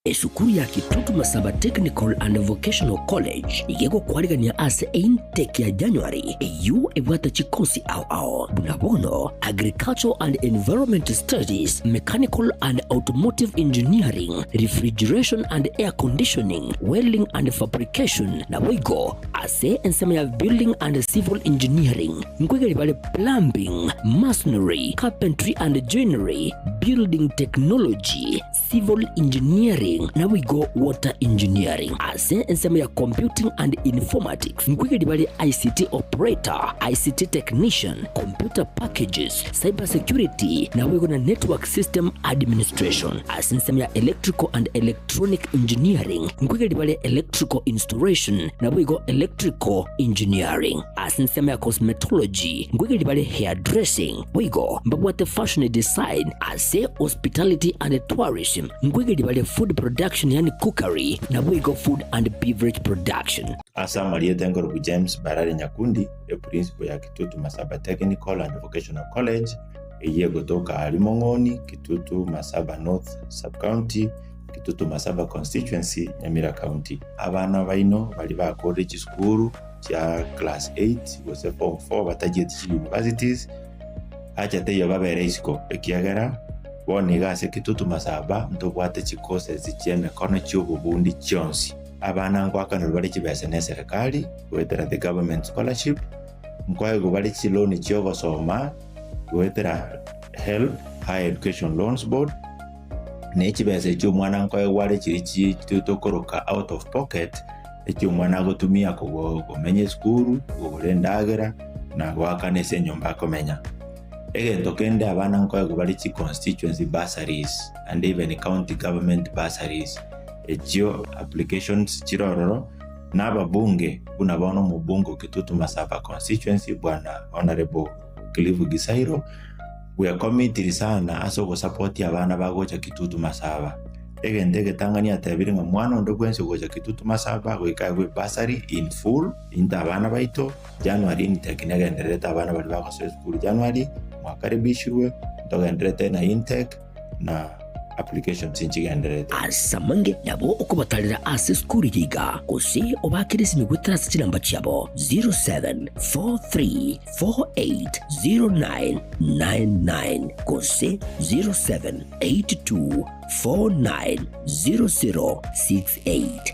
Esukuru ya Kitutu Masaba Technical and Vocational College iga egokwarigania ase eintake ya January eyio ebwate chikosi ao ao buna bono Agricultural and Environment Studies, Mechanical and Automotive Engineering, Refrigeration and Air Conditioning, Welding and Fabrication naboigo ase ensemo ya Building and Civil Engineering nkoigeria bare Plumbing, Masonry, Carpentry and Joinery, Building Technology, Civil Engineering naboigo Water Engineering. Ase ensemo ya Computing and Informatics nkoigeria bare ICT Operator, ICT Technician, Computer Packages, Cyber Security naboigo na Network System Administration. Ase ensemo ya Electrical and Electronic Engineering nkoigeria bare Electrical Installation naboigo Electrical Engineering. Ase ensemo ya Cosmetology nkoigeria bare Hairdressing boigo mbabwate Fashion Design. Ase Hospitality and Tourism nkoigeria bare Food Production yaani Cookery naboigo Food and Beverage Production. Ase amarieta nkorokwa James Barare Nyakundi, eprinciple ya Kitutu Masaba Technical and Vocational College, eyio egotoka aaria Mong'oni, Kitutu Masaba North Sub-County, Kitutu Masaba Constituency, Nyamira County. Abana baino baria bakorire chisukuru chia class eight gose form four batachieti chi universities, Acha teiyo babere isiko, ekiagera bono iga ase Kitutu Masaba ntobwate chicourses chi'emekono chi'obobundi chionsi. Abana ngoakanerwa bare chibesa neserekari goetera the government scholarship, nkoegwa bare chiloan chi'ogosoma goetera HELB, Higher Education Loans Board, ne chibesa echio omwana nkoegwa are chiria chi tokoroka out of pocket, echio omwana agotumia komenya esukuru, kogora endagera, na goakana ase enyomba akomenya. Egento kende abana nkoegwa bare chi constituency bursaries and even county government bursaries, echio applications chire ororo, na ababunge buna bono omobunge o Kitutu Masaba constituency bwana Honourable Cliff Gisairo, bwekomitiri sana ase ogosapotia abana bagocha Kitutu Masaba. Egento egetang'ani atebire ng'a mwana onde bwensi ogocha Kitutu Masaba goika aegwe ebursary in full, into abana baito, January intake negendererete abana baria bagosoa esukuru January, mwakaribishirwe, ntogendererete na intake na applications nchigendererete. Ase amange nabo okobatarera ase esukuru eye iga, gose obaakere esimi goetera ase chinamba chiabo 0743480999 gose 0782490068.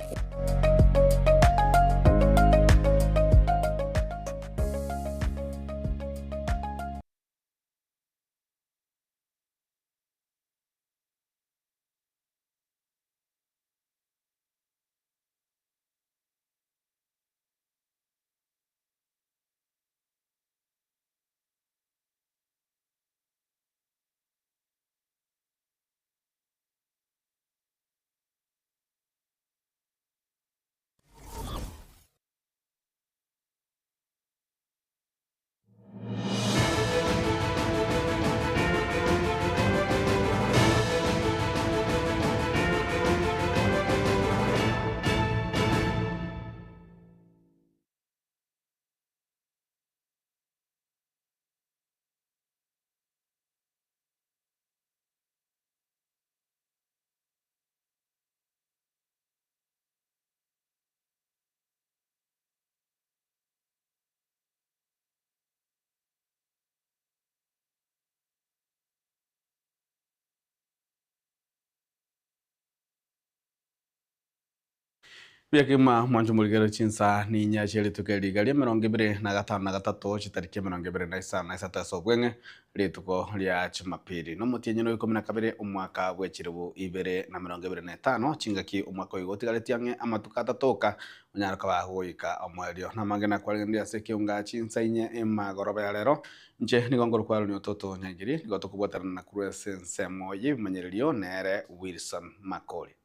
Buya kegima mwanche omorigere chinsa ninya chia rituko eri riga ria emerongo ebere na gatano na gatato chitariki emerongo ebere na isano na isato ase obweng'e rituko ria Jumapili. Nomotienyi na oikomi na kabere omwaka bwe chilifu ibere na emerongo ebere na etano chingaki omwaka oyo otigaretie ang'e amatuko atato oka onyare koba goika omoerio. Namang'ina kwarenge ase ekeunga chinsa inye emagoroba ya rero inche nigo nkorokwa Aaron Ototo Nyangiri nigo tokobwaterana na korwa ase ensemo y'ebimanyererio nere Wilson Makori.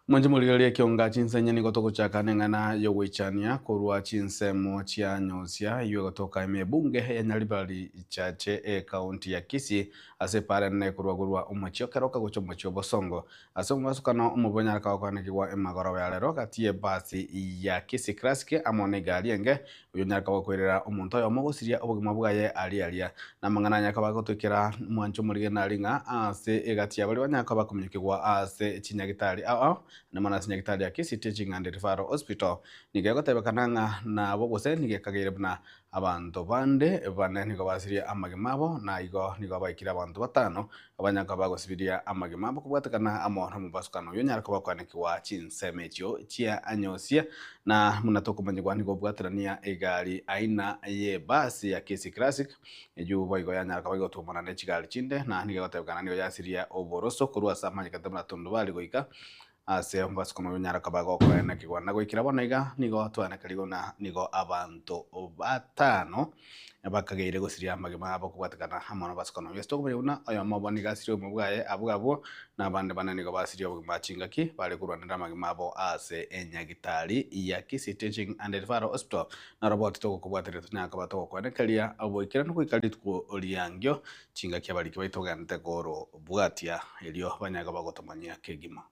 Mwanche morigererie ekionga chinsenye nigo togochaka neng'ana y'ogoichania korwa chinsemo chia Nyosia eyio egotoka ime ebunge ya Nyaribari Chache ekaunti ya Kisii ase epaara enene korwa korwa omochie o Keroka gochia omochie o Bosongo. Ase omobasukano omobe onyareka gokwanekigwa emagoroba ya rero gati y'ebasi ya Kisii Classic amo negari enge oyio onyareka gokoirera omonto oyomo gosiria obogima bwaye aria aria. Namang'ana anyare koba agotoikera mwanche omorigena aria ng'a ase egati ya baria banyare koba bakominyokigwa ase chinyagitari ao ao, na mono ase nyagitari ya Kisii Teaching and Referral Hospital. Nigo egotebekana ng'a nabo gose nigo ekageire buna abanto bande bane nigo basirie amagima abo, na igo nigo baikire abanto batano abanyare koba bagosibiria amagima abo kobwatekana amo nomobasukano oyio onyare koba okwanekigwa chinsemo echio chia Nyosia. Na buna tokomanyigwa nigo obwaterania egari aina y'ebasi ya Kisii Classic Eyio boigo yanyara koba egotwomana ne chigari chinde, na nigo egotebekana nigo yasiria oboroso korwa ase amanyekete buna tundubari goika ase omobasukano oyo onyara koba gokoenekigwa. Na goikera bono iga nigo twaenekerigwe buna nigo abanto batano bakageire gosiria amagima abo kobwatekana amo nobasukano oyo. Ase tokomanya buna oyomo obo nigo asirie obogima bwaye abwo abwo, na abande bane nigo basirie obogima chingaki bare korwanera amagima abo ase enyagitari ya Kisii Teaching and Referral Hospital. Naroboti togokobwateria tonyare koba togokwenekeria oboikeranu goika rituko riangio, chingaki abariki baito bagenderete korobwatia, erio banyare koba bagotomanyia kegima.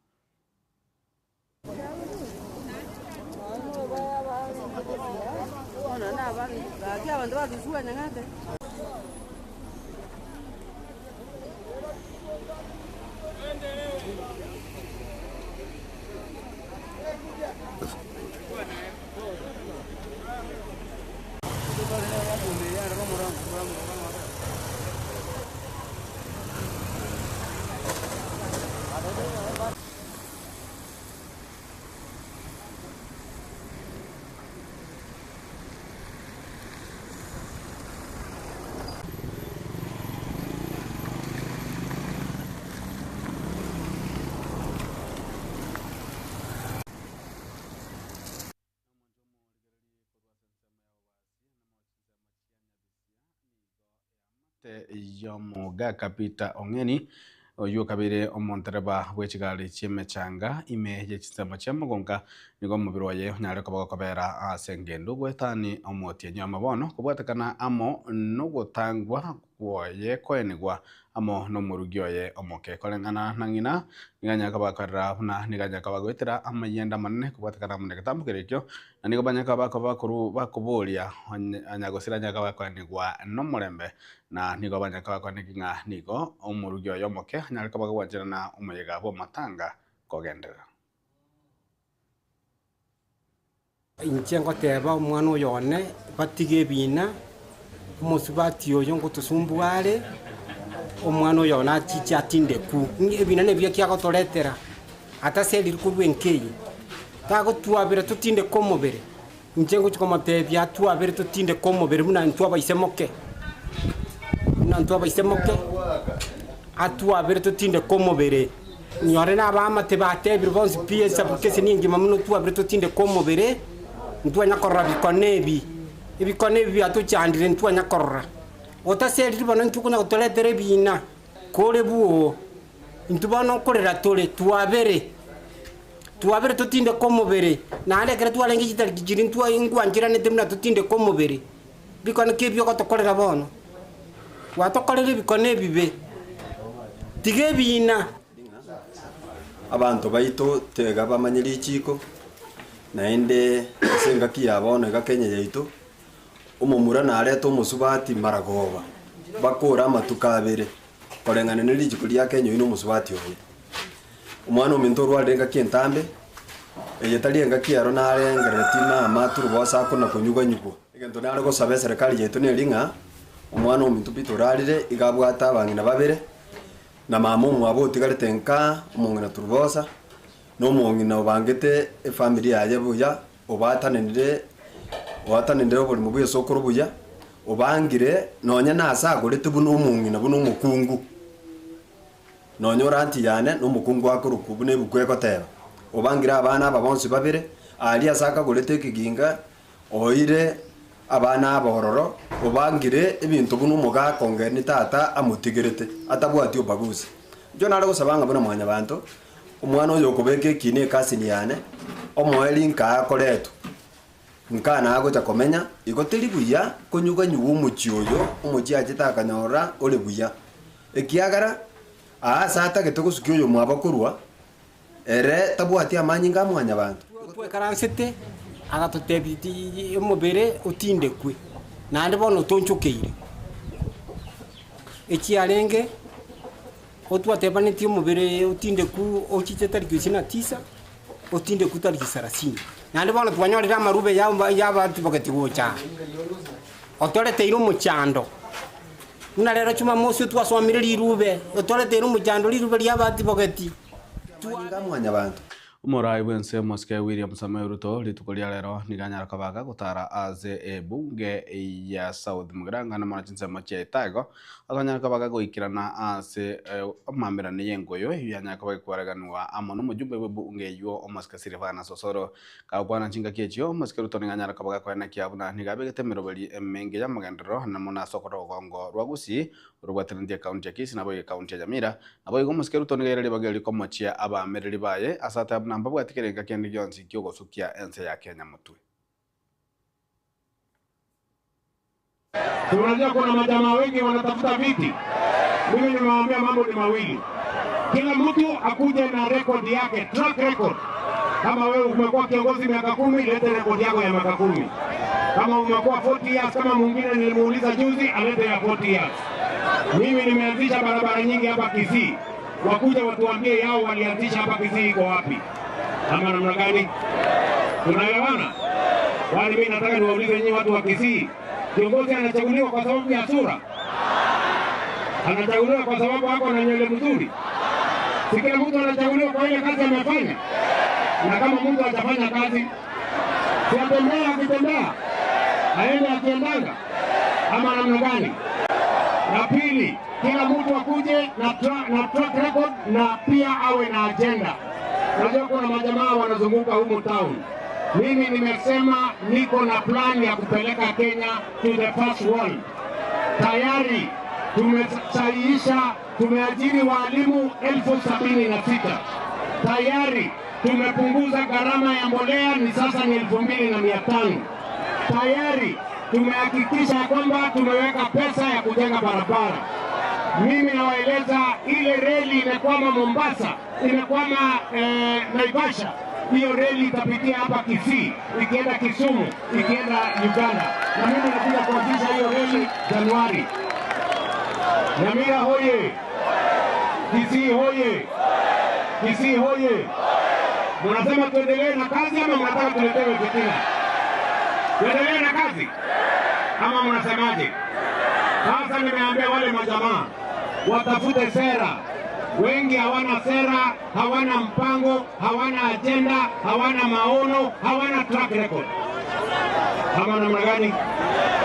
Y'omogaka Peter Ong'eni, oyio okabeire omontereba bw'echigari chi'emechanga ime ye chinsemo chia Mogonga, nigo omobere oye onyare koba gokobera ase engendo goetani omotienyi oyomo bono kobwatekana amo nogotangwa kwoye koenigwa amo nomorugi oye omoke. Koreng'ana na ng'ina, nigo anyare koba akorera buna nigo anyare koba agoetera amayende amanene kobwatekana amo negetambo keria ekio, na nigo banyare koba bakoba bakoru bakoboria onye nyagosira anyare koba akoenigwa nomorembe, na nigo banyare koba bakoeneki ng'a nigo omorugi oye omoke anyare koba agogwancherana omoyega bw'amatanga kogenderera. Inche ngoteba omwana oyo one, batige ebina, omosubati oyo ngotosumbua are, omwana oyo one achiche atindeku. Ebina nebiya ki agotoretera, ataseriri korwa enka eye, tagotwabera totindeke omobere. Inche ngochia komotebia atwabere totindeke omobere buna intwe abaisemoke, buna intwe abaisemoke, atwabere totindeke omobere. Nyore na abaamate batebire bonsi pi esabu kese nengima muno twabere totindeke omobere, ntwanya korora bikone ebi, ebikone ebi biatochandire ntwanya korora. Otaseriri bono intwe konya gotoretera ebiina, kore bwoo, intwe bono nkorera tore, twabere. Twabere totindeke omobere, naende ekero twarenge chitariki chiria ntwa nkwancheranete buna totindeke omobere, bikone ki ebi ogotokorera bono? Gwatokorire ebikone ebibe, tiga ebiina. Abanto baito tega bamanye richiiko, naende ase engaki ya bono iga Kenya yaito, omomura narete omosubati maragoba, bakore amatuko abere, koreng'ana ne richiiko ria Kenya oyio nomosubati oye. Omwana ominto orwarire engaki entambe, eye tari engaki ero narengereretie mama turubosa akona konyugwa-nyugwa. Egento nare gosaba eserekari yaito neri ng'a, omwana ominto Peter orarire iga abwate abang'ina babere, na mama omwabo otigarete nka, omong'ina turubosa, na omong'ina obangete efamiri yaye buya, obatanenire oatanenire oborimo bwa esokoro buya, obangire nonye nase agorete buna omong'ina buna omokungu. Nonya ore anti yane nomokungu akorokwa buna ebuku egoteba, Obangire abana aba bonsi babere, aria ase akagorete ekeginga, oire abana aba ororo, obangire ebinto buna omogaka ongeni tata amotigerete, atabwati obagusi. Inche nare gosaba ng'a buna mwanyabanto, Omwana oyo okobeka ekina ekasini yane, omoerio nkaa akoretwa, nkaa nagocha komenya, igo teri buya konyuganyugwa omochie oyo, omochie achete akanyora ore buya. Ekiagera, aa ase atagete gosukia oyomwabo korwa, ere tabwati amanyinga a mwanyabanto. Twekaransete, agatotebia ti omobere otindekwe, naende bono otonchokeire. Echiarenge otwatebanetie omobere otindekwe ochiche tariki isini na tisa, otindekwe tariki sarasini. Naende bono twanyorire amarube ya ya abatibogeti gocha aa, otoreteire omochando. Buna rero Jumamosi otwasomire rirube, otoreteire omochando rirube ria abatibogeti. Amanyinga a mwanyabanto. Omorai bw'ense omosike William Samoei Ruto rituko ria rero nigo anyare koba agagotara ase ebunge ya South Mugirango amo na chinsemo chia Itago akonyara koba gagoikerana ase amamerano y'engoyo eyio yanyare koba gekwareganwa amo nomojumbe bw'ebunge eyio omosike Silvanus Osoro. Gagokwana chingaki echio, omosike Ruto nigo anyare koba gakoenekia buna nigo abegete emeroberi emenge y'amagenderero amo nase okorongo rwa Gusii orobwatenetie ekaunti ya Kisii naboigo ekaunti ya Nyamira. Naboigo omosike Ruto nigo aire ribaga erio komochia abaamereri baye ase ateba buna mbabwati kerenga kende gionsi ki'ogosukia ense ya Kenya motwe. Si unajua kuna majamaa wengi wanatafuta viti. Mimi nimewaambia mambo ni mawili, kila mtu akuje na rekodi yake, track record. Kama wewe umekuwa kiongozi miaka 10, lete rekodi yako ya miaka 10. Kama umekuwa 40 years, kama mwingine nilimuuliza juzi, alete ya 40 years. Mimi nimeanzisha barabara nyingi hapa Kisii, wakuja watuambie yao walianzisha hapa Kisii iko wapi, ama namna gani? Tunaelewana? Kwani mimi nataka niwaulize nyinyi watu wa Kisii, kiongozi anachaguliwa kwa sababu ya sura? Anachaguliwa kwa sababu ako na nywele mzuri? Si kila mtu anachaguliwa kwa ile kazi amefanya? Na kama mtu hajafanya kazi, si atembea akitembea, aende akiendanga, ama namna gani? Na pili, kila mtu akuje na, na track record na pia awe na agenda. Unajua kuna majamaa wanazunguka humu town. Mimi nimesema niko na plan ya kupeleka Kenya to the first world. Tayari tumesahihisha, tumeajiri walimu 76,000. Tayari tumepunguza gharama ya mbolea ni sasa ni 2,500. Tayari tumehakikisha kwamba tumeweka pesa ya kujenga barabara. Mimi nawaeleza ile reli imekwama Mombasa, imekwama Naivasha. Hiyo reli itapitia hapa Kisii, ikienda Kisumu, ikienda Uganda, na mimi nakuja kuanzisha hiyo reli Januari. Nyamira hoye! Kisii hoye! Kisii hoye! Mnasema tuendelee na kazi ama mnataka tuletewe fitina? Tuendelee na kazi ama mnasemaje? Sasa nimeambia wale majamaa watafute sera. Wengi hawana sera, hawana mpango, hawana agenda, hawana maono, hawana track record. Kama namna gani?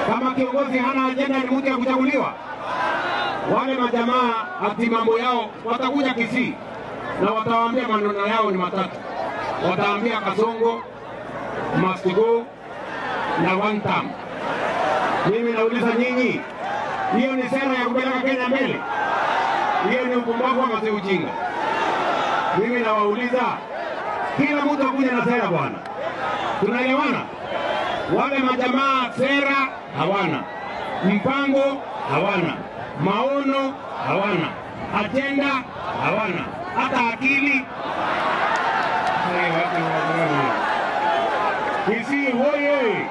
Kama kiongozi hana agenda, ni mtu ya kuchaguliwa? Wale majamaa ati mambo yao watakuja Kisii na watawaambia maneno yao ni matatu. Wataambia Kasongo must go na one term. Mimi nauliza nyinyi, hiyo ni sera ya kupeleka Kenya mbele? Hiyo ni upumbavu ama si ujinga? Mimi nawauliza, kila mtu akuja na sera bwana, tunaelewana? Wale majamaa sera hawana, mpango hawana, maono hawana, agenda hawana, hata akili. Kisii hoye!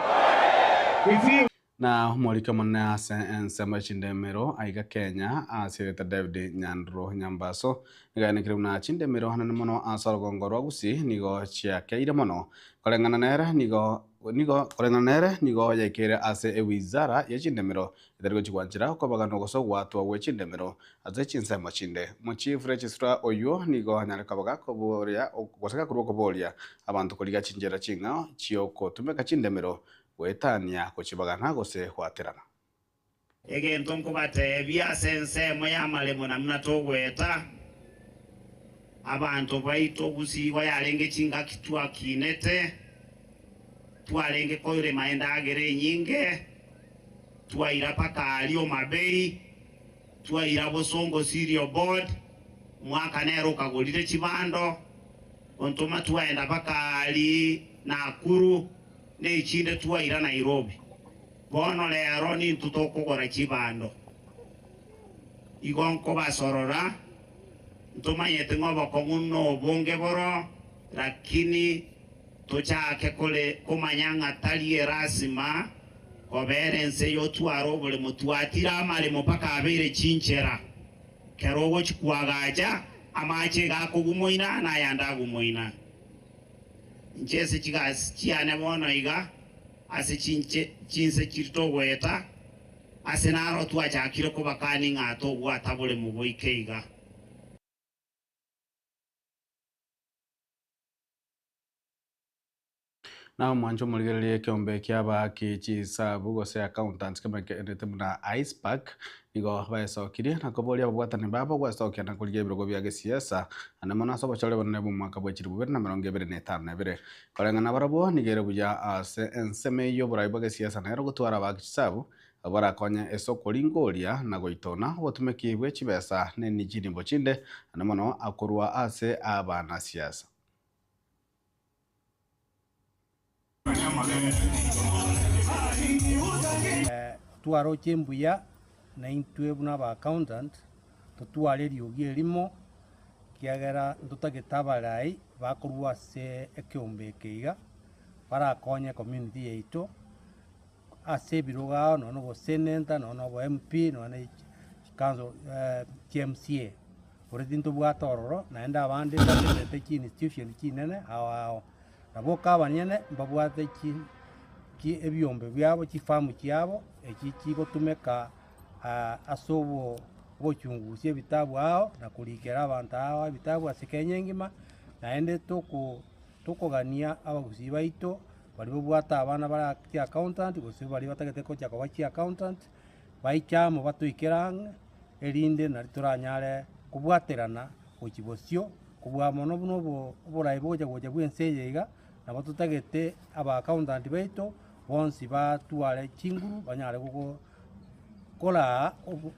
Kisii Na omoriki omonene ase ensemo ya chindemero aiga Kenya asirete David Nyandro Nyambaso nigaenekire buna chindemero hanene mono ase orogongo rwa Gusii nigo chiakeire mono koreng'ana nere nigo nigo koreng'ana nere nigo yaikeire ase ewizara ya chindemero etari gochigwanchera okobagana gose ogwatwa gwe chindemero ase chinsemo chinde. Mochief registrar oywo nigo anyare koba gakoboria gose gakorwa okoboria abanto korigia chinchera ching'ao chiokotumeka chindemero goetania gochibagana gose gwaterana. Egento nkobatebia ase ensemo y'amaremo namuna togweta abanto baito Gusii yarenge chingaki twakinete twarenge koirema endagera enyinge twaira paka aria Homabay twaira Bosongo Cereal Board mwaka nero okagorire chibando. Ontoma twaenda mpaka aria Nakuru, na echinde twaira Nairobi. Bono rero nintwe tokogora chibando. Igo nkobasorora, ntomanyete ng'a obokong'u nobonge boro, lakini tochake kore komanya ng'a tari erasima kobera ense yotware oboremo. Twatire amaremo mpaka abeire chinchera. Kero ogochia koagacha, amache iga akogumoina, na ayande agumoina. Inche ase chigasi chiane bono iga, ase chinche chinse chiria togoeta, ase naro twachakire kobakania ng'a tobwata boremo boike iga. Na omwancho omorigererie ekeombe ki'abaaki chisabu gose accountants kemanyekanete buna ICPAK nigo baesokirie na koboria ababwatani babo gwesokia na korigia ebirogo bia gesiasa naende mono ase obochore bonene bw'omwaka bwe chilifu bibere na emerongo ebere na etano na ebere. Koreng'ana barabwo nigo ere buya ase ensemo eyio oborai bwa gesiasa nero gotwara abaaki chisabu abwo barakonye ase okoringoria na goitona obotumeki bwe chibesa ne chinimbo chinde naende mono akorwa ase abanasiasa. Twaroche mbuya naintwe buna aba accountant totware eriogi erimo, ekiagera ntotagete abarai bakorwa ase ekeombe eke iga, barakonye ecommunity yaito ase ebirogo ao nonya na obosenator, nonya na obo MP, nonya na chicouncil chi MCA. Already ntobwate ororo, naende abande mbatenenete chi institution chinene ao ao. Nabo okabanyene mbabwate chi chi ebiombe biabo chifamu chiabo echi chigotumeka ase obo obochungusia ebitabu ao na korikera abanto ao ebitabu ase Kenya engima, naende toko tokogania abagusii baito baria babwate abana bara chi accountant gose baria batagete gocha koba chi accountant, baiche amo batoikere ang'e. erinde nario toranyare kobwaterana gochia bosio, kobua mono buna obo oborai bogocha gocha bwa ense eye iga, nabo totagete aba accountant baito, bonsi batware chinguru banyare gogo koraa obo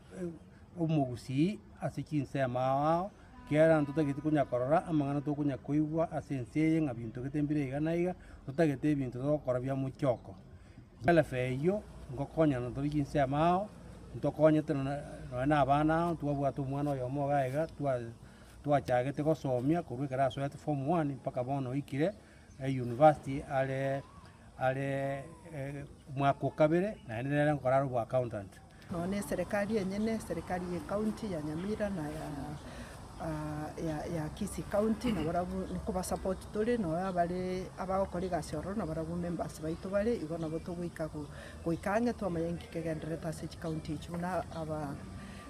omogusii ase chinsemo ao ao, ekiagera ntotageti konya korora amang'ana tokonya koigwa ase ense eye ng'a binto gete mbire iga na iga, totagete ebinto togokora bia mochoko. Elefu eyio ngokonyana tore chinsemo ao, ntokonyete nonye na abana ao, ntwabwate omwana oyomo iga iga twa twachagete gosomia korwa ekero asoete form one mpaka bono oikire eyunivasiti are are omwaka o kabere, naende nere nkora are obo accountant. Nonya na eserekari enyene, eserekari ye county ya Nyamira na ya ya ya Kisii county nabarabwo nkobasupport tore nonya abare abagokora egasi ororo nabarabwo members baito bare, igo nabo togoika go goika ang'e twamanya inki kegendererete ase chicounty echi buna aba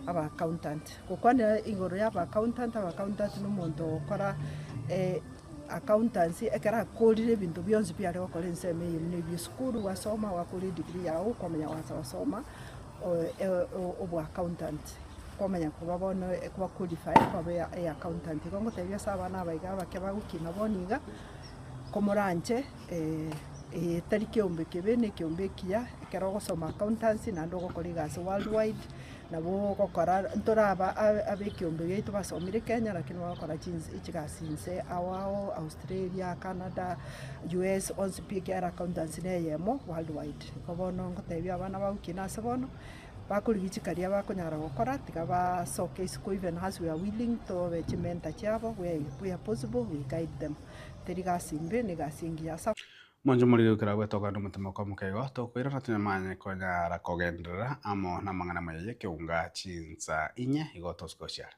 aba accountant. Gokwanera igoro ya aba accountant, aba accountant na omonto ogokora accountancy ekero akorire ebinto bionsi biare gokora ensemo eye buna ebia esukuru gwasoma gwakora edegree yago kwamanya goansa gosoma obwa accountant kwamanya koba bono kwa qualify kwaba e accountant. Igo ngotebia ase abana aba iga abake bagokina bono iga, komoranche eye tari keombe kebe na ekeombe ekiya ekero ogosoma accountancy naende ogokora egasi worldwide. Nabo ogokora ntoraba abekiombe giaito basomire Kenya lakini bagokora chigasi inse ao ao Australia, Canada, US onsi pi ekiagera accountancy na eyemo worldwide. Igo bono ngotebia abana bagokina ase bono, bakorigia chikaria bakonyara gokora tiga basoke isiko even as we are willing tobe chimentor chiabo where where possible we guide them. Teri gasi mbe na egasi engiya ase. Mwanche omoriri ekero agwetoka nomotemo okomoka igo, tokoirana tonyamanye konyara kogenderera amo namang'ana amaya y'ekeunga chinsa inye igo tosuke gosiara.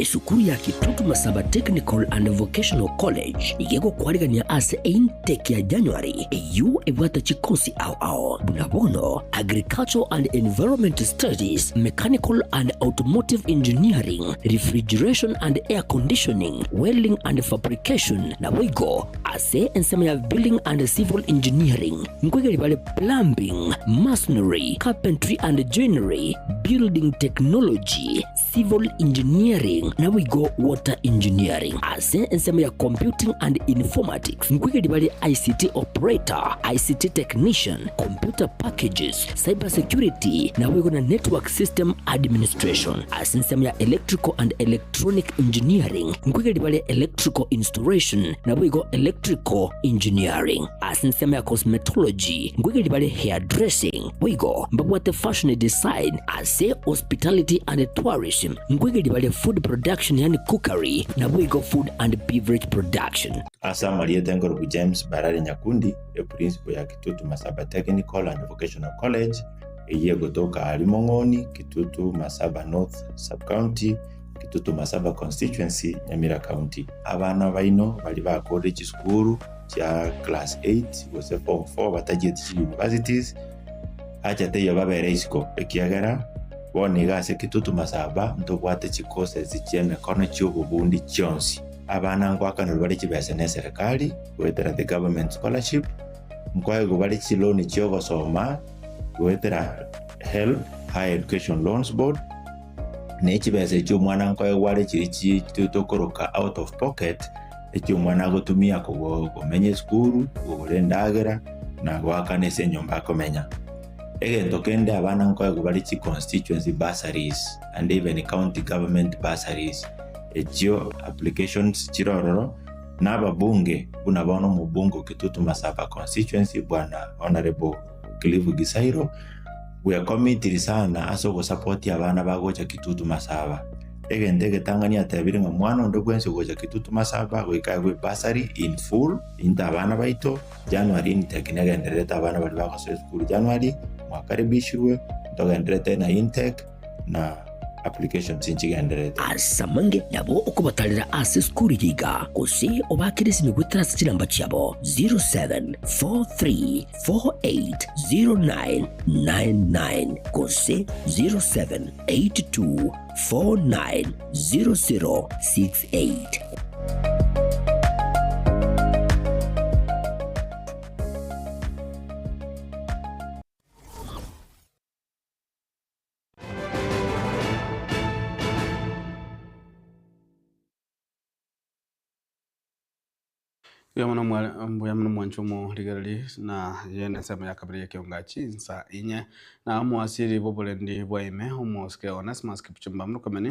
Esukuru ya Kitutu Masaba Technical and Vocational College nigo egokwarigania ase eintake ya January eyio ebwate chikosi ao ao buna bono Agricultural and Environment Studies, Mechanical and Automotive Engineering, Refrigeration and Air Conditioning, Welding and Fabrication naboigo ase ensemo ya Building and Civil Engineering nkoigeria bare Plumbing, Masonry, Carpentry and Joinery, Building Technology, Civil Engineering naboigo Water Engineering. Ase ensemo ya Computing and Informatics nkoigeria bare ICT Operator, ICT Technician, Computer Packages, Cyber Security naboigo na Network System Administration. Ase ensemo ya Electrical and Electronic Engineering nkoigeria bare Electrical Installation naboigo Electrical Engineering. Ase ensemo ya Cosmetology nkoigeria bare Hairdressing boigo mbabwate Fashion Design. Ase Hospitality and Tourism nkoigeria bare Food Production yaani Cookery naboigo Food and Beverage Production. Ase amarieta enkorokwa James Barari Nyakundi, eprinciple ya Kitutu Masaba Technical and Vocational College, eyio egotoka aria Mong'oni, Kitutu Masaba North Sub-County, Kitutu Masaba Constituency, Nyamira County. Abana baino baria bakorire chisukuru chia class eight gose form four batachieti chi universities, acha teiyo babere isiko, ekiagera bono iga ase Kitutu Masaba ntobwate chicourses chi'emekono chi'obobundi chionsi. Abana ngoakanerwa bare chibesa neserekari goetera the government scholarship, nkoegwa bare chiloan chi'ogosoma goetera HELB, Higher Education Loans Board, ne chibesa echio omwana nkoegwa are chiria chi tokoroka out of pocket, echio omwana agotumia komenya esukuru, kogora endagera, na goakana ase enyomba akomenya. Egento kende abana nkoegwa bare chi constituency bursaries and even county government bursaries, echio applications chire ororo, na ababunge buna bono omobunge o Kitutu Masaba constituency bwana Honourable Cliff Gisairo, bwekomitiri sana ase ogosapotia abana bagocha Kitutu Masaba. Egento egetang'ani atebire ng'a mwana onde bwensi ogocha Kitutu Masaba goika aegwe ebursary in full, into abana baito, January intake negendererete abana baria bagosoa esukuru January, mwakaribishirwe, ntogendererete na intake na applications nchigendererete. Ase amange nabo okobatarera ase esukuru eye iga, gose obaakere esimi goetera ase chinamba chiabo 0743480999 gose 0782 490068. Mbuya mono mwa- mbuya mono mwanche omorigereria na eye nensemo ya kabere y'ekeonga chinsa inye na omoasiri bw'oborendi bwa ime omosike Onesmus Kipchumba Murkomen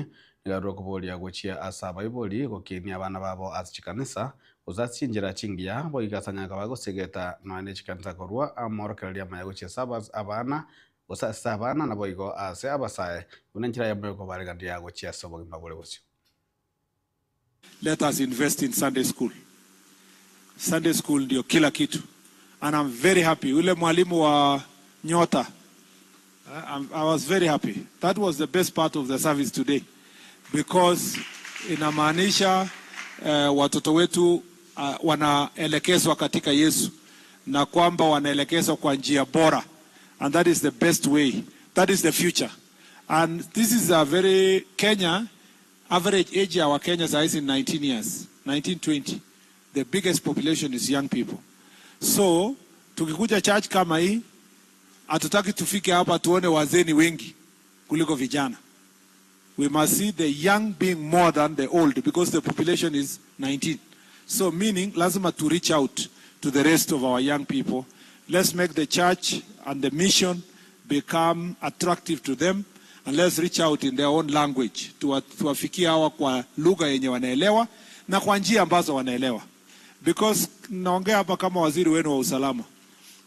nigo arure okoboria gochia ase abaibori gokinia abana babo ase chikanisa gose ase chinchera chingiya boigo ase anyare koba agosegeta nonya ne chikanisa korwa amorokererio amaya gochia ase abas abana gose ase abana naboigo ase abasae buna enchera eyemo y'okobareganeria gochia ase obogima bore bosio. Let us invest in Sunday school. Sunday school ndio kila kitu. And I'm very happy. Ule mwalimu wa Nyota, eh, I was very happy. That was the best part of the service today because inamaanisha eh, watoto wetu uh, wanaelekezwa katika Yesu na kwamba wanaelekezwa kwa njia bora and that is the best way. That is the future. And this is a very Kenya Average age ya Wakenya saa hizi ni 19 years, 19, 20. The biggest population is young people. So tukikuja church kama hii, hatutaki tufike hapa tuone wazee ni wengi kuliko vijana. We must see the young being more than the old because the population is 19. So meaning lazima to reach out to the rest of our young people. Let's make the church and the mission become attractive to them and let's reach out in their own language. Tuwafikie hawa kwa lugha yenye wanaelewa na kwa njia ambazo wanaelewa. Because naongea hapa kama waziri wenu wa usalama.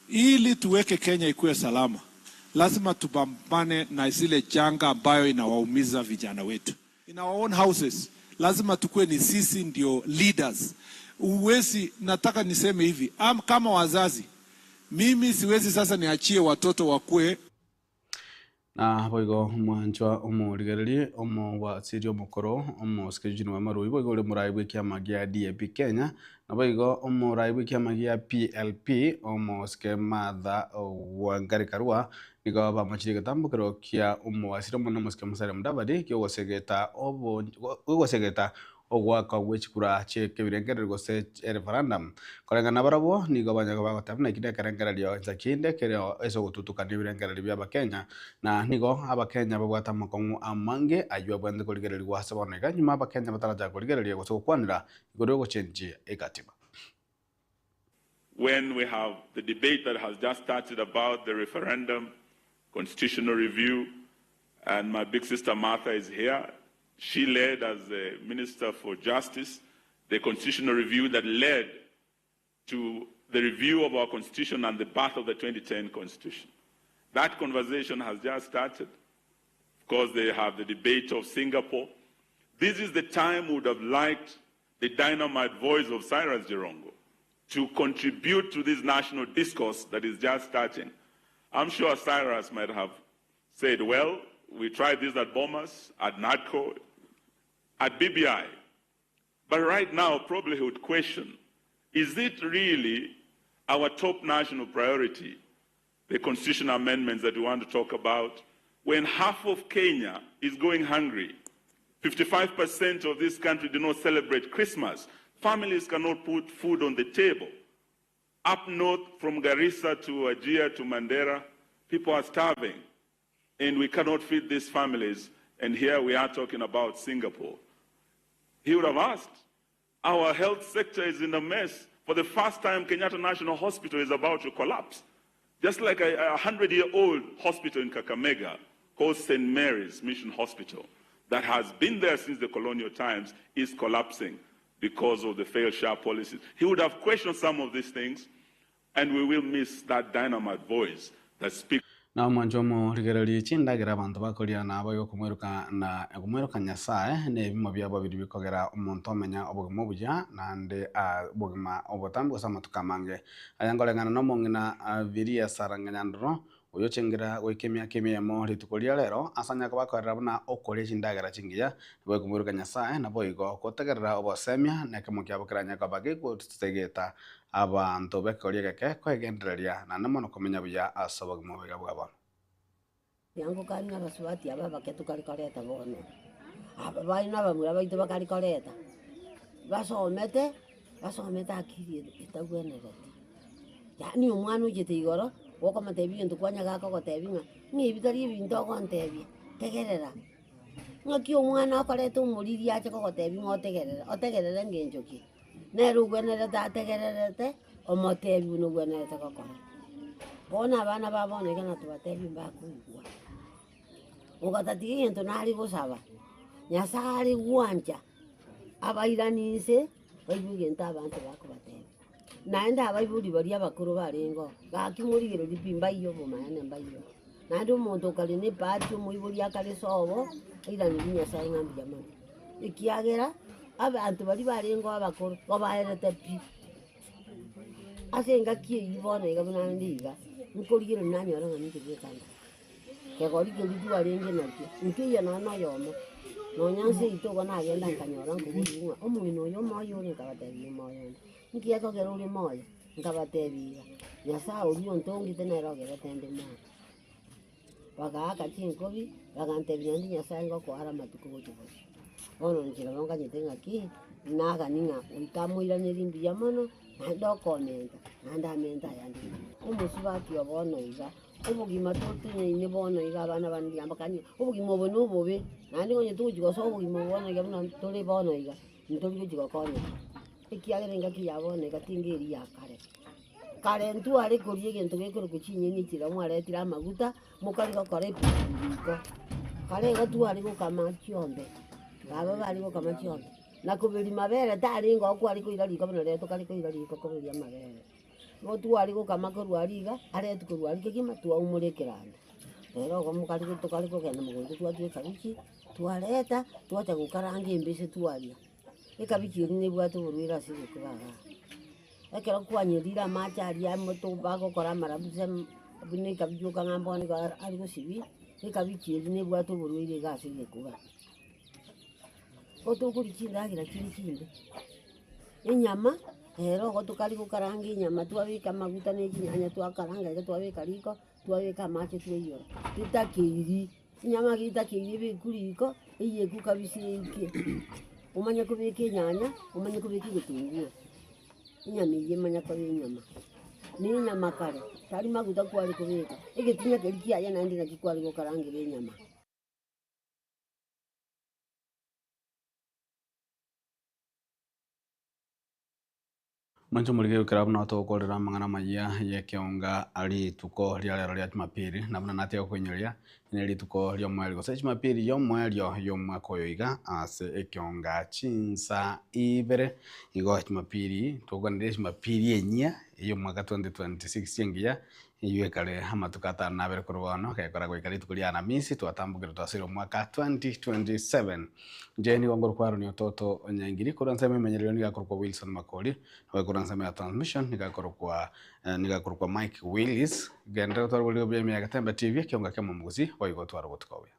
Ili tuweke Kenya ikuwe salama, lazima tupambane na zile janga ambayo inawaumiza vijana wetu. In our own houses, lazima tukue ni sisi ndio leaders. Uwezi, nataka niseme hivi, am, kama wazazi, mimi siwezi sasa niachie watoto wakue. Na boigo omwanchwa omorigereria omowasiri omokoro omosike Eugene Wamalwa boigo ore omorai bw'ekiama gia DAP Kenya, naboigo omorai bw'ekiama gia PLP omosike Martha Wangari Karua nigo bamochirie egetambokero kia omowasiri omonene omosike Musalia Mudavadi ki'ogosegeta obo gi'ogosegeta Ogoakwa gwe chikura chi'ekebirengererio gose ereferendum. Koreng'ana nabarabwo, nigo banyare bagoteba buna eki nekerengererio insa kinde kere ase ogotutukania ebirengererio bi'Abakenya, na nigo Abakenya babwate amakong'u amange ayio abwenerete korigererigwa ase bono iga nyuma Abakenya batarachaka korigereria gose gokwanera igoro y'ogochenchia ekatiba. When we have the debate that has just started about the referendum, constitutional review, and my big sister Martha is here. She led as the Minister for Justice the constitutional review that led to the review of our constitution and the birth of the 2010 constitution. That conversation has just started. Of course, they have the debate of Singapore. This is the time we would have liked the dynamite voice of Cyrus Jirongo to contribute to this national discourse that is just starting. I'm sure Cyrus might have said, well, we tried this at Bomas, at NADCO, at BBI. But right now, probably he would question, is it really our top national priority, the constitutional amendments that we want to talk about, when half of Kenya is going hungry? 55% of this country do not celebrate Christmas. Families cannot put food on the table. Up north, from Garissa to Wajir to Mandera, people are starving. And we cannot feed these families. And here we are talking about Singapore. He would have asked, our health sector is in a mess. For the first time, Kenyatta National Hospital is about to collapse. Just like a 100-year-old hospital in Kakamega called St. Mary's Mission Hospital that has been there since the colonial times is collapsing because of the failed SHA policies. He would have questioned some of these things, and we will miss that dynamite voice that speaks. Na omwancho omorigererie chindagera abanto bakoria na abaye okomweroka na okomweroka Nyasae, na ebimo biabo biria bikogera omonto omenya obogima obuya naende obogima obotambe gose amatuko amange. Aya nkoreng'ana nomong'ina Viria Sarang'a Nyandoro, oyochengera goika emiaka emiemo rituko ria rero, ase anyare kobakorera buna okoria chindagera chingiya, naboigo komoiroka Nyasae, naboigo gotegerera obosemia, na ekemo kiabo keranyare koba gegosegeta Abanto b'ekegoria egeke kwegendereria naende mono komenya buya ase obogima oboiga bwa bono. Riango kari nabasubati aba abake tokari koreta bono, aba bare nabamura baito bakari koreta, basomete, basomete akili etagwenereti. Yaani omwana ochete igoro, gokomotebia egento kwanya gakogotebia ng'a ng'a ebi tari ebinto ogontebia, tegerera. Ng'aki omwana okoreta omoriri ache kogotebia ng'a otegerere, otegerere ngencho ki? Nere ogwenerete ategererete omotebi buna ogwenerete gokora. Bono abana ba bono iga natobatebi mbakoigwa. Ogatatiga egento nare gosaba, Nyasaye are gwancha abairani inse baigwe egento abanto bakobatebia. Naende abaibori baria abakoro barenge oo, gaki morigererie pi mbaiyo obomaene mbaiyo. Naende omonto okare na ebahati omoibori akare sobo, airanerie Nyasaye ng'a mbuya mono. Ekiagera, abanto baria barenge oo abakoro, babaerete pi. Ase engaki eyio bono iga buna ande iga, nkorigereria nanyora ng'a ninche bweka nde. Kegori keria twarenge nakio, nkeiyo nonya na oyomo, nonya nse yaito igo nagenda nkanyora nkoboria ng'a omong'ina oyo omoyo ore nkabatebia omoyo onde, nki ekogera ore moyo? Nkabatebia iga, Nyasaye oria ontongete nere ogerete nde moyo. Bagaaka chinkobi, bagantebia naende Nyasaye ngokoare amatuko gochia bosio. Bono inche nabo nganyete ng'aki, nagani ng'a goika amoiranerie mbuya mono, naende okomenta, naende amente ayande mbuya. Omosubati o bono iga, obogima totenyaine bono iga abana bane riambo kanywe, obogima obo nobobe, naende onye togochi gosoa obogima obo bono iga buna tore bono iga, ntori gochi gokonyeka, ekiagera engaki ya bono iga tinga eria ya kare. Kare ntware koria egento gekorokwa chinyeni chiria mwaretire amaguta, mokari gokora epiripiri riko. Kare igo tware gokama chiombe, baba bare gokama chiombe, na koberia mabere tarenge oo kware koira riko buna rero tokare koira riko koberia amabere. Igo tware gokama korwa aria iga, aretwe korwa aria kegima twaumora ekeranda. Rero igo mokare tokare kogenda mogondo twatwa ekabichi, twareta, twacha gokaranga embese twaria. Ekabichi eria nebwate oborwaire ase egekuba igaa. Ekero kwanyerire amache aria amoto bagokora amarabu ase buna ekabichi okang'a bono iga are gosibia. Ekabichi eria nebwate oborwaire iga ase egekuba. Otokoria chindagera chire chimbe, enyama, ero igo tokari gokaranga enyama twabeka amaguta na echinyanya twakaranga iga twabeka riko, twabeka amache twaiyora, tetakeiri, enyama eye etakeiri ebekwe riko, eyekwe kabisa eike, omanye kobeka enyanya, omanye kobeka egetunguo, enyama eywo emanye koba enyama. Na enyama kare, tari maguta kware kobeka, egetinya keria kiaye naende nakio kware gokarangera enyama. Mwanche omorige goikera buna togokorera amang'ana amayia y'ekeonga rituko ria rero ria Jumapili, na buna natia gokoinyoria, ne rituko ri'omoerio gose Jumapili y'omoerio y'omwaka oyo iga ase ekeonga chinsa ibere. Igo Jumapili togokaneria Jumapili enyia y'omwaka 2026 engiya Eyio ekare amatuko atano na abere korwa bono, gekora goika rituko ria Alamisi, twatambokire twasoire omwaka 2027. Inche nigo nkorokwa Aaron Ototo Onyaingiri, korwa ensemo emenyererio nigo akorokwa Wilson Makori, naboigo korwa ensemo ya transmission nigo akorokwa nigo akorokwa Mike Willis. Genderera otware oboriri obuya ime ya Getembe TV, ekionga kia omomugusi, boigo otware obotuko obuya.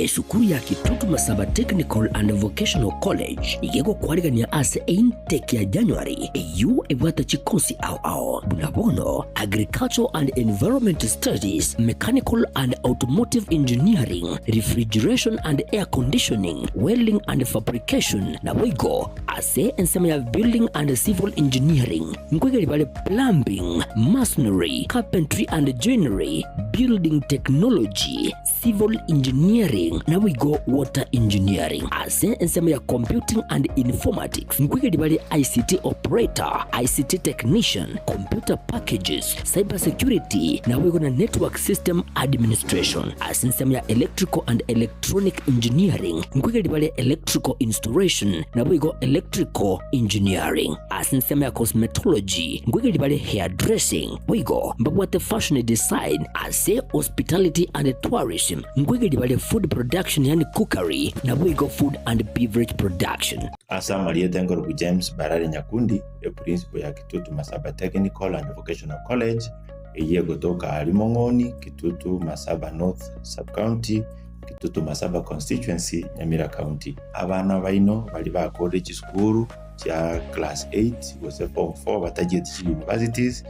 Esukuru ya Kitutu Masaba Technical and Vocational College iga egokwarigania ase eintake ya January eyio ebwate chikosi ao ao buna bono Agricultural and Environment Studies, Mechanical and Automotive Engineering, Refrigeration and Air Conditioning, Welding and Fabrication, naboigo ase ensemo ya Building and Civil Engineering nkoigeri bare Plumbing, Masonry, Carpentry and Joinery, Building Technology, Civil Engineering naboigo Water Engineering. Ase ensemo ya Computing and Informatics nkoigeri bare ICT Operator, ICT Technician, Computer Packages, Cyber Security naboigo na Network System Administration. Ase ensemo ya Electrical and Electronic Engineering nkoigeri bare Electrical Installation naboigo Electrical Engineering. Ase ensemo ya Cosmetology nkoigeri bare Hairdressing boigo mbabwate Fashion Design. Ase Hospitality and Tourism nkoigeria bare Food Production yaani Cookery naboigo Food and Beverage Production. Ase amarieta enkorokwa James Barare Nyakundi, eprincipo ya Kitutu Masaba Technical and Vocational College, eyio egotoka aaria Mong'oni, Kitutu Masaba North Sub-County, Kitutu Masaba Constituency, Nyamira County. Abana baino baria bakorire chisukuru chia class 8 gose form 4 batachieti chi universities,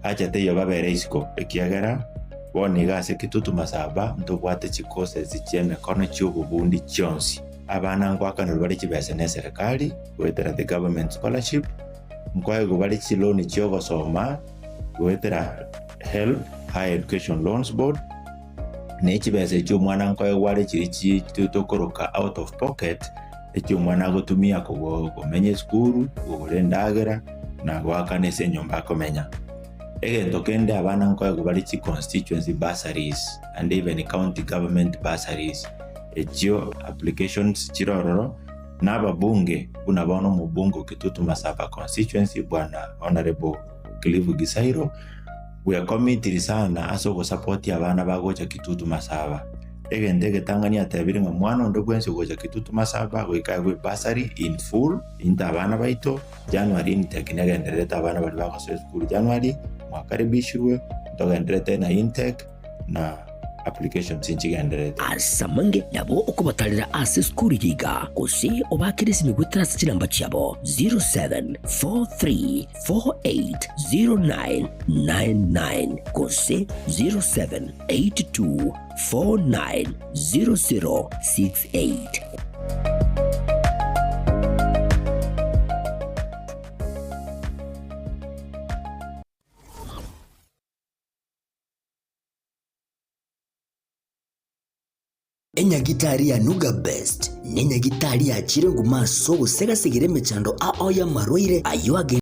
Acha teiyo babere isiko, ekiagera bono iga ase Kitutu Masaba ntobwate chicourses chi'emekono chi'obobundi chionsi. Abana ngoakanerwa bare chibesa n'eserekari goetera the government scholarship, nkoegwa bare chiloan chi'ogosoma goetera HELB, Higher Education Loans Board, ne chibesa echio omwana nkoegwa are chiria chi tokoroka out of pocket, echio omwana agotumia komenya esukuru, kogora endagera, na goakana ase enyomba akomenya. Egento kende abana nkoegwa bare chi constituency bursaries and even county government bursaries, echio applications chire ororo, na ababunge buna bono omobunge o Kitutu Masaba constituency bwana Honourable Cliff Gisairo, bwekomitiri sana ase ogosapotia abana bagocha Kitutu Masaba. Egento egetang'ani atebire ng'a mwana onde bwensi ogocha Kitutu Masaba goika aegwe ebursary in full, into abana baito, January intake negendererete abana baria bagosoa esukuru January, mwakaribishirwe, ntogendererete na intake na. Applications nchigendererete. Ase amange nabo okobatarera ase esukuru eye iga, gose obakere esimi goetera ase chinamba chiabo 0743480999 gose 0782490068. Enyagitari ya Nuga Best nenyagitari yachire nguma ase ogosegasegera emechando ao y'amarwaire ayio agendererete.